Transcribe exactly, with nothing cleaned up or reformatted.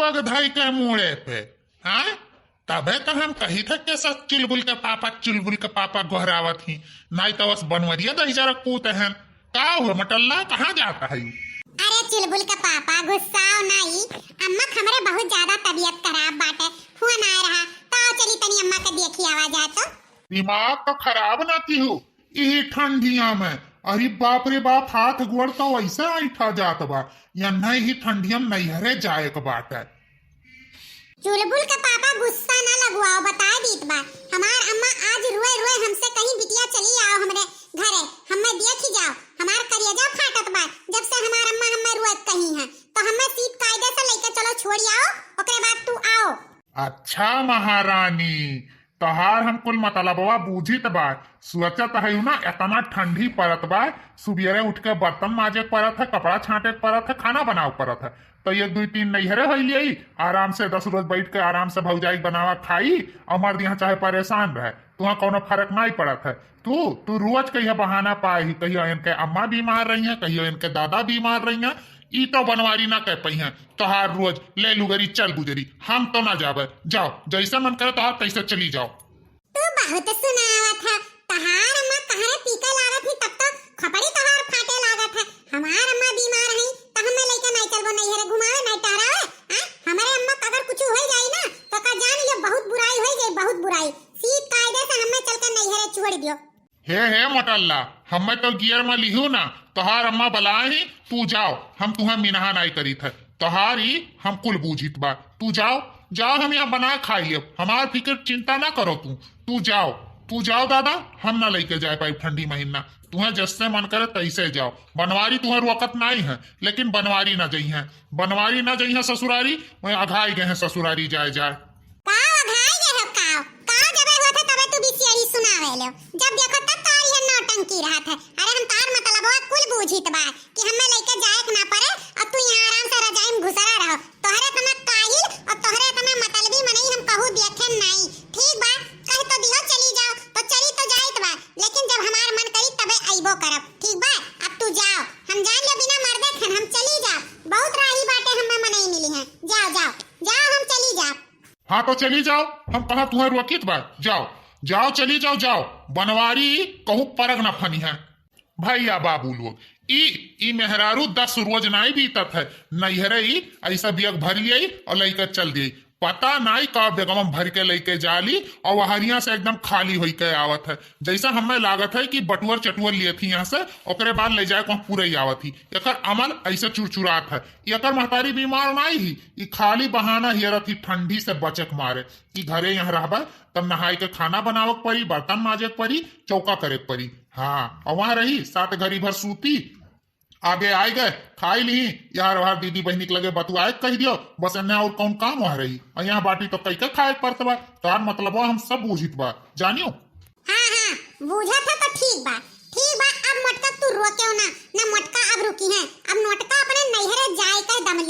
पग धई के मूड़े पे, हाँ? तबे तो हम कही थे कि सब चुलबुल के पापा, चुलबुल के पापा गोहरावत ही, नाई तो बस बनवरिया दही जरा पूत हैं। का हो मोटल्ला, कहाँ जाता है? अरे चुलबुल के पापा, गुस्साओ नाई, अम्मा के हमरे बहुत ज्यादा तबीयत खराब बाटे, फोन आए रहा, तो आओ चली तनी अम्मा के देखी आवा जाए तो। दिमाग तो खराब ना की हो, यही ठंडिया में। अरे बाप रे बाप, हाथ गोड़ तो वैसे ऐंठा जात बा, या नहीं ही ठंडिया में नैहरे जाए के बाटे। चुलबुल के पापा गुस्सा ना लगवाओ, बताए दीत बा, हमार अम्मा आज रोए रोए हमसे कहीं बिटिया चली आओ हमरे घरे, हमें देखी जाओ, हमार करेजा फाटत बा, जब से हमार अम्मा हमें रोए कही हैं, तो हमें सीध कायदे से लेके चलो, छोड़ी आओ, ओकरे बाद तू आओ। अच्छा महारानी, तोहार हम कुल मतलबवा बूझित बा। सोचत हयू ना, एतना ठंडी परत बा, सुबेरे उठ के बर्तन माजे के परत है, कपड़ा छांटे के परत है, खाना बनावे के परत है, तो एक दुई तीन नैहरे होई लियाई, आराम से दस रोज बैठ के आराम से भौजाई बनावा खाई, और मर्द यहाँ चाहे परेशान रहे, तुहाँ कौनो फर्क नाई पड़त है। तू तू रोज कहिया बहाना पाए ही, कहिया इनके अम्मा बीमार रही हैं, कहिया इनके दादा बीमार रही हैं, ई तो बनवारी ना कह पई हैं। तोहार रोज ले लुगरी चल गुजरी, हम तो ना जाबे। जाओ, जैसे मन करे तोहार तैसे चली जाओ। तू बहुत सुनावत है, तोहार अम्मा कहरे पीके लागत ही तब तो खपड़ी तोहार फाटे लागत है। हमार अम्मा बीमार है तो हमें लेके नहीं चलबो नैहरे घुमावे, नहीं टहरावे, हाँ? हमारे अम्मा का अगर कुछ हो जाई ना तो का जान लियो बहुत बुराई हो जाई, बहुत बुराई। सीध कायदे से हमें चल के नैहरे छोड़ दियो। हे, हे मोटल्ला, हमें तो गियर में लिहू ना, तोहार अम्मा बलाए ही, तू जाओ, हम तुहें मिनहा नाई करीत है, तोहार ई हम कुल बूझित बा, तू जाओ, जाओ, हम यहाँ बना खाई लेब, हमार फिक्र चिंता ना करो तू, तू जाओ, तू जाओ दादा, हम ना लेके जाए पाई ठंडी महीना, तुहें जैसे मन करे तैसे जाओ, बनवारी तुहें रोकत नाई है, लेकिन बनवारी ना जइहें, बनवारी ना जइहें ससुरारी, वहीं अघाई गए हैं ससुरारी जाए जाए। काव अघाई गए हो काव? काव जबे होत है तबे तू बिसियरी सुनावे लो। जब देखो तब तार ये नौटंकी रहत है। अरे हम तार मतलबवा कुल बूझित बा कि हमें लेके जाए के ना पड़े और तू यहाँ आराम से रजाई में घुसरा रहो। तोहरे इतना काहिल और तोहरे इतना मतलबी मनई हम कहू देखे नाई। ठीक बा, कह तो दियो चली जाओ, तो चली तो जाइत बा, लेकिन जब हमार मन करी तबे अइबो करब। ठीक बा, अब तू जाओ, हम जान ले बिना मर्दे खन हम चली जाब। बहुत राही बाटे हमें मनई मिली हैं। जाओ, जाओ, जाओ, हम चली जाब। हाँ तो चली जाओ, हम कहाँ तुहें रोकित बा? जाओ, जाओ, चली जाओ, जाओ। बनवारी कहूँ परग न फनी है। भैया बाबू लोग, ई, ई मेहरारू दस रोज नाई बीतत है, नैहरे ई ऐसा बियक भर लियाई और लइके चल दियाई। पता नाई का बेगवा में भर के लइके जाली और वहरिया से एकदम खाली होई के आवत है। जैसा हमें लागत है कि बटुअर चटुअर लिए थी यहाँ से, ओकरे बाद ले जाए को पूरे ही आवत ही। एकर अमल ऐसे चुरचुरात है। एकर महतारी बीमार नाई ही, ई खाली बहाना हेरत ही ठंडी से बचे के मारे कि घरे यहाँ रहबा तब नहाए के खाना बनावे के पड़ी, बर्तन माजे के पड़ी, चौका करे के पड़ी। हाँ, और वहाँ रही सात घड़ी भर सूती, आगे आए गए, खाई ली, यार वार दीदी बहनी के लगे बतुआए के कह दियो, बस एन्ने और कौन काम वहाँ रही। और यहाँ बाटी तो कई के खाए के पड़त बा, तार मतलबवा हम सब बूझित बा, जानियो। हाँ, हाँ, बूझत है तो ठीक बा, ठीक बा, अब मोटका तू रोकेव ना, ना मोटका अब रुकी है, अब मोटका अपने नैहरे जाए के दम